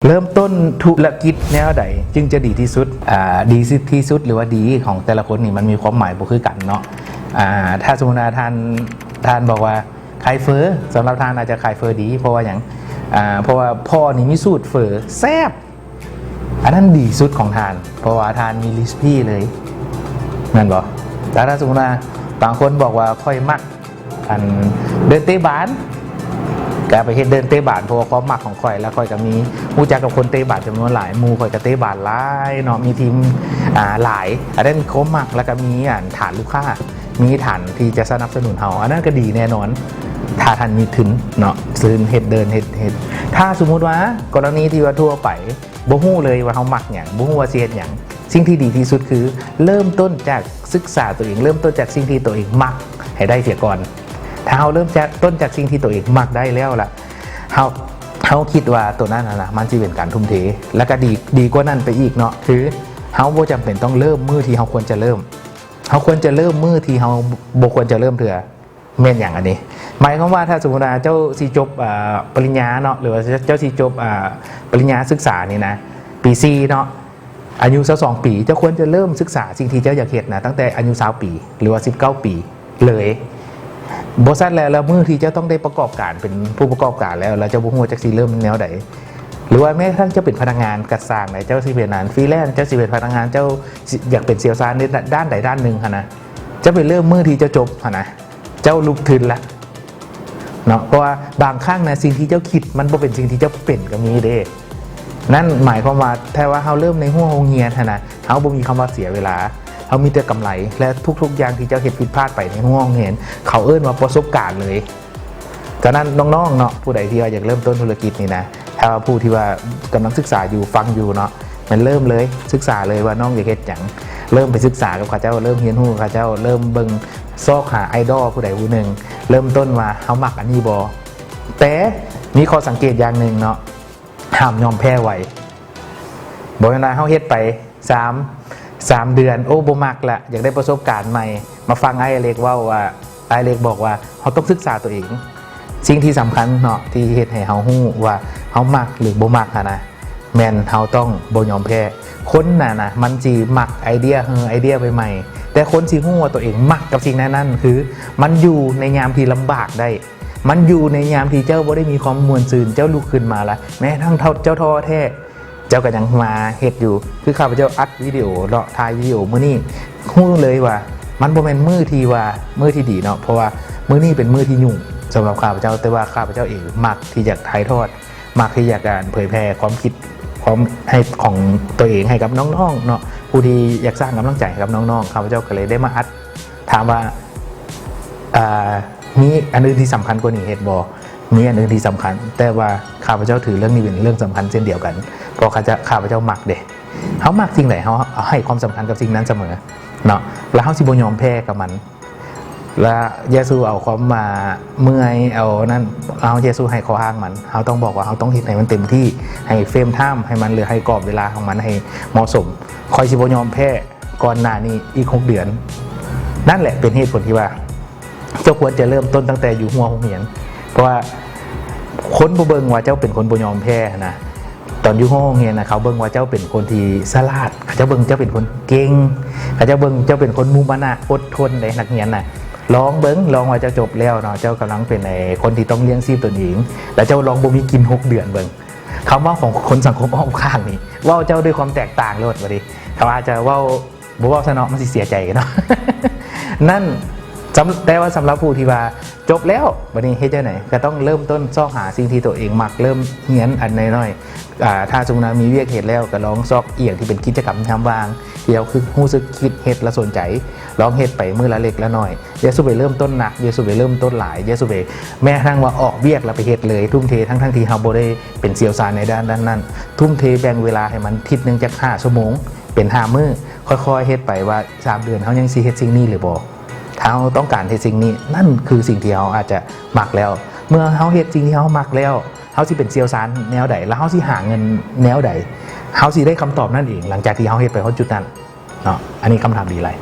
ເລີ່ມຕົ້ນທຸລະກິດແນວໃດຈຶ່ງຈະດີທີ່ສຸດ? ອາ ດີທີ່ສຸດ ຫຼືວ່າດີຂອງແຕ່ລະຄົນນີ້ ມັນມີຄວາມໝາຍບໍ່ຄືກັນເນາະ. ອາ ຖ້າສົມມຸດວ່າທ່ານ ທ່ານບອກວ່າຂາຍເຝີ ສຳລັບທ່ານອາດຈະຂາຍເຝີດີ. ເພາະວ່າຫຍັງ? ອາ ເພາະວ່າພໍ່ນີ້ມີສູດເຝີແຊບ ອັນນັ້ນດີສຸດຂອງທ່ານ ເພາະວ່າທ່ານມີເຣຊິປີເລີຍ ແມ່ນບໍ່? ແຕ່ຖ້າສົມມຸດວ່າບາງຄົນບອກວ່າ ຂ້ອຍມັກ ອັນ ເດີ່ນເຕະບານ ກໍໄປເຮັດເດີ່ນເຕະບານ ເພາະວ່າຄວາມມັກຂອງຂ້ອຍ ແລ້ວຂ້ອຍກໍມີ ຮູ້ຈັກກັບຄົນເຕະບານຈຳນວນຫຼາຍ ໝູ່ຂ້ອຍກໍເຕະບານຫຼາຍເນາະ ມີທີມ ອາ ຫຼາຍ ອັນນັ້ນຄວາມມັກ ແລ້ວກໍມີ ອັນ ຖານລູກຄ້າ ມີຖານທີ່ຈະສະໜັບສະໜູນເຮົາ ອັນນັ້ນກໍດີແນ່ນອນ ຖ້າທ່ານມີທຶນເນາະ ຊື້ເຮັດເດີ່ນ ເຮັດ ເຮັດ ຖ້າສົມມຸດວ່າກໍລະນີທີ່ວ່າທົ່ວໄປ ບໍ່ຮູ້ເລີຍວ່າເຮົາມັກຫຍັງ ບໍ່ຮູ້ວ່າຊິເຮັດຫຍັງ ສິ່ງທີ່ດີທີ່ສຸດຄືເລີ່ມຕົ້ນຈາກສຶກສາຕົວເອງ ເລີ່ມຕົ້ນຈາກສິ່ງທີ່ຕົວເອງມັກໃຫ້ໄດ້ເສຍກ່ອນ. ຖ້າເຮົາເລີ່ມຈາກ ຕົ້ນຈາກສິ່ງທີ່ຕົວເອງມັກໄດ້ແລ້ວລະ ເຮົາ ເຮົາຄິດວ່າຕົວນັ້ນຫັ້ນນະ ມັນຊິເປັນການທຸ່ມເທ ແລ້ວກໍດີ ດີກວ່ານັ້ນໄປອີກເນາະ ຄືເຮົາບໍ່ຈຳເປັນຕ້ອງເລີ່ມມື້ທີ່ເຮົາຄວນຈະເລີ່ມ ເຮົາຄວນຈະເລີ່ມມື້ທີ່ເຮົາບໍ່ຄວນຈະເລີ່ມເທື່ອ. ແມ່ນຫຍັງອັນນີ້? ໝາຍຄວາມວ່າ ຖ້າສົມມຸດວ່າເຈົ້າຊິຈົບ ອາ ປະລິນຍາເນາະ ຫຼືວ່າເຈົ້າຊິຈົບ ອາ ປະລິນຍາສຶກສານີ້ນະ ປີສີ່ເນາະ ອາຍຸຊາວສອງປີ ເຈົ້າຄວນຈະເລີ່ມສຶກສາສິ່ງທີ່ເຈົ້າຢາກເຮັດນະ ຕັ້ງແຕ່ອາຍຸຊາວປີ ຫຼືວ່າສິບເກົ້າປີເລີຍ. ບໍ່ຊັ້ນແລ້ວ ແລ້ວມື້ທີ່ເຈົ້າຕ້ອງໄດ້ປະກອບການ ເປັນຜູ້ປະກອບການແລ້ວ ແລ້ວເຈົ້າບໍ່ຮູ້ວ່າຈັກຊິເລີ່ມແນວໃດ ຫຼືວ່າແມ້ກະທັ້ງເຈົ້າເປັນພະນັກງານກໍຊ່າງໃດ ເຈົ້າຊິເປັນອັນຟຣີແລນ ເຈົ້າຊິເປັນພະນັກງານ ເຈົ້າຢາກເປັນຊ່ຽວຊານໃນດ້ານໃດດ້ານໜຶ່ງຫັ້ນນະ ເຈົ້າໄປເລີ່ມມື້ທີ່ເຈົ້າຈົບຫັ້ນນະ ເຈົ້າລຸກທຶນລະເນາະ ເພາະວ່າບາງຄັ້ງນະ ສິ່ງທີ່ເຈົ້າຄິດມັນບໍ່ເປັນສິ່ງທີ່ເຈົ້າເປັນກໍມີເດ້. ນັ້ນໝາຍຄວາມວ່າ ຖ້າວ່າເຮົາເລີ່ມໃນຮົ້ວໂຮງຮຽນຫັ້ນນະ ເຮົາບໍ່ມີຄຳວ່າເສຍເວລາ ເຮົາມີແຕ່ກຳໄລ ແລະ ທຸກໆຢ່າງທີ່ເຈົ້າເຮັດຜິດພາດໄປໃນຮົ້ວໂຮງຮຽນ ເຂົາເອີ້ນວ່າປະສົບການເລີຍ. ສະນັ້ນນ້ອງໆເນາະ ຜູ້ໃດທີ່ວ່າຢາກເລີ່ມຕົ້ນທຸລະກິດນີ້ນະ ຖ້າວ່າຜູ້ທີ່ວ່າກຳລັງສຶກສາຢູ່ ຟັງຢູ່ເນາະ ແມ່ນເລີ່ມເລີຍ ສຶກສາເລີຍວ່ານ້ອງຢາກເຮັດຫຍັງ ເລີ່ມໄປສຶກສາກັບເຂົາເຈົ້າ ເລີ່ມຮຽນຮູ້ເຂົາເຈົ້າ ເລີ່ມເບິ່ງ ຊອກຫາໄອດອລຜູ້ໃດຜູ້ໜຶ່ງ ເລີ່ມຕົ້ນວ່າເຮົາມັກອັນນີ້ບໍ່? ແຕ່ມີຂໍ້ສັງເກດຢ່າງໜຶ່ງເນາະ ຫ້າມຍອມແພ້ໄວ. ບໍ່ແມ່ນວ່າເຮົາເຮັດໄປສາມ ສາມເດືອນ ໂອ້ ບໍ່ມັກລະ ຢາກໄດ້ປະສົບການໃໝ່ ມາຟັງອ້າຍເລັກເວົ້າວ່າ ອ້າຍເລັກບອກວ່າເຮົາຕ້ອງສຶກສາຕົວເອງ. ສິ່ງທີ່ສຳຄັນເນາະ ທີ່ເຮັດໃຫ້ເຮົາຮູ້ວ່າເຮົາມັກ ຫຼື ບໍ່ມັກຫັ້ນນະ ແມ່ນເຮົາຕ້ອງບໍ່ຍອມແພ້. ຄົນນະນະ ມັນຊິມັກໄອເດຍເຮີ ໄອເດຍໃໝ່ໆ ແຕ່ຄົນຊິຮູ້ວ່າຕົວເອງມັກກັບສິ່ງນັ້ນໆ ຄືມັນຢູ່ໃນຍາມທີ່ລຳບາກໄດ້ ມັນຢູ່ໃນຍາມທີ່ເຈົ້າບໍ່ໄດ້ມີຄວາມມ່ວນຊື່ນ ເຈົ້າລຸກຂຶ້ນມາລະ ແມ້ທັງເຈົ້າທໍ້ແທ້ ເຈົ້າກໍຍັງມາເຮັດຢູ່. ຄືຂ້າພະເຈົ້າອັດວິດີໂອເນາະ ຖ່າຍວິດີໂອມື້ນີ້ ຮູ້ເລີຍວ່າມັນບໍ່ແມ່ນມື້ທີ່ວ່າ ມື້ທີ່ດີເນາະ ເພາະວ່າມື້ນີ້ເປັນມື້ທີ່ຫຍຸ້ງສຳລັບຂ້າພະເຈົ້າ ແຕ່ວ່າຂ້າພະເຈົ້າເອງມັກທີ່ຢາກຖ່າຍທອດ ມັກທີ່ຢາກການເຜີຍແຜ່ຄວາມຄິດ ຄວາມໃຫ້ ຂອງຕົວເອງໃຫ້ກັບນ້ອງໆເນາະ ຜູ້ທີ່ຢາກສ້າງກຳລັງໃຈໃຫ້ກັບນ້ອງໆ. ຂ້າພະເຈົ້າກໍເລີຍໄດ້ມາອັດ ຖາມວ່າ ເອີ ມີອັນອື່ນທີ່ສຳຄັນກວ່ານີ້ເຮັດບໍ່? ມີອັນອື່ນທີ່ສຳຄັນ ແຕ່ວ່າຂ້າພະເຈົ້າຖືເລື່ອງນີ້ເປັນເລື່ອງສຳຄັນເຊັ່ນດຽວກັນ ເພາະຂ້າພະເຈົ້າມັກເດ້. ເຮົາມັກສິ່ງໃດ ເຮົາໃຫ້ຄວາມສຳຄັນກັບສິ່ງນັ້ນສະເໝີເນາະ ແລ້ວເຮົາຊິບໍ່ຍອມແພ້ກັບມັນ. ແລ້ວຢ່າສູ່ເອົາຄວາມວ່າເມື່ອຍ ເອົານັ້ນ ເຮົາຢ່າສູ່ໃຫ້ຂໍ້ອ້າງມັນ ເຮົາຕ້ອງບອກວ່າເຮົາຕ້ອງເຮັດໃຫ້ມັນເຕັມທີ່ ໃຫ້ເຟຣມທາມໃຫ້ມັນ ຫຼື ໃຫ້ກອບເວລາຂອງມັນໃຫ້ເໝາະສົມ. ຂ້ອຍຊິບໍ່ຍອມແພ້ ກ່ອນໜ້ານີ້ອີກຫົກເດືອນ. ນັ້ນແຫຼະເປັນເຫດຜົນທີ່ວ່າ ເຈົ້າຄວນຈະເລີ່ມຕົ້ນຕັ້ງແຕ່ຢູ່ຮົ້ວໂຮງຮຽນ ເພາະວ່າຄົນບໍ່ເບິ່ງວ່າເຈົ້າເປັນຄົນບໍ່ຍອມແພ້ຫັ້ນນະ. ຕອນຢູ່ຮົ້ວໂຮງຮຽນນະ ເຂົາເບິ່ງວ່າເຈົ້າເປັນຄົນທີ່ສະຫຼາດ ເຂົາເຈົ້າເບິ່ງເຈົ້າເປັນຄົນເກັ່ງ ເຂົາເຈົ້າເບິ່ງເຈົ້າເປັນຄົນມຸມານະ ອົດທົນເດ້ ນັກຮຽນນະ. ລອງເບິ່ງ ລອງວ່າເຈົ້າຈົບແລ້ວເນາະ ເຈົ້າກຳລັງເປັນ ເອີ ຄົນທີ່ຕ້ອງລ້ຽງຊີບຕົນເອງ ແລ້ວເຈົ້າລອງບໍ່ມີກິນຫົກເດືອນເບິ່ງ. ຄຳເວົ້າຂອງຄົນສັງຄົມອ້ອມຂ້າງນີ້ ເວົ້າເຈົ້າດ້ວຍຄວາມແຕກຕ່າງໂລດ. ບາດນີ້ເຂົາອາດຈະເວົ້າ ບໍ່ເວົ້າຊະເນາະ ມັນຊິເສຍໃຈເນາະ. ນັ້ນ ສຳ ແຕ່ວ່າສຳລັບຜູ້ທີ່ວ່າຈົບແລ້ວ ບາດນີ້ເຮັດຈັ່ງໃດ? ກໍຕ້ອງເລີ່ມຕົ້ນຊອກຫາສິ່ງທີ່ຕົວເອງມັກ ເລີ່ມຮຽນອັນນ້ອຍໆ. ອາ ຖ້າສົມມຸດວ່າມີວຽກເຮັດແລ້ວ ກໍລອງຊອກອີ່ຫຍັງທີ່ເປັນກິດຈະກະມຍາມວ່າງ ທີ່ເຮົາຄື ຮູ້ສຶກຄິດເຮັດແລ້ວສົນໃຈ ລອງເຮັດໄປມື້ລະເລັກລະນ້ອຍ. ຢ່າສູ່ໄປເລີ່ມຕົ້ນໜັກ ຢ່າສູ່ໄປເລີ່ມຕົ້ນຫຼາຍ ຢ່າສູ່ໄປ ແມ້ກະທັ່ງວ່າອອກວຽກແລ້ວໄປເຮັດເລີຍ ທຸ່ມເທ ທັງໆທີ່ເຮົາບໍ່ໄດ້ເປັນຊ່ຽວຊານໃນດ້ານນັ້ນໆ. ທຸ່ມເທແບ່ງເວລາໃຫ້ມັນທິດໜຶ່ງຈັກຫ້າຊົ່ວໂມງ ເປັນຫ້າມື້ ຄ່ອຍໆເຮັດໄປວ່າສາມເດືອນເຮົາຍັງຊິເຮັດສິ່ງນີ້ຫຼືບໍ່. ຖ້າເຮົາຕ້ອງການເຮັດສິ່ງນີ້ ນັ້ນຄືສິ່ງທີ່ເຮົາອາດຈະມັກແລ້ວ. ເມື່ອເຮົາເຮັດສິ່ງທີ່ເຮົາມັກແລ້ວ ເຮົາຊິເປັນຊ່ຽວຊານແນວໃດ ແລ້ວເຮົາຊິຫາເງິນແນວໃດ? ເຮົາຊິໄດ້ຄຳຕອບນັ້ນເອງ ຫຼັງຈາກທີ່ເຮົາເຮັດໄປຮອດຈຸດນັ້ນເນາະ. ອັນນີ້ຄຳຖາມດີຫຼາຍ.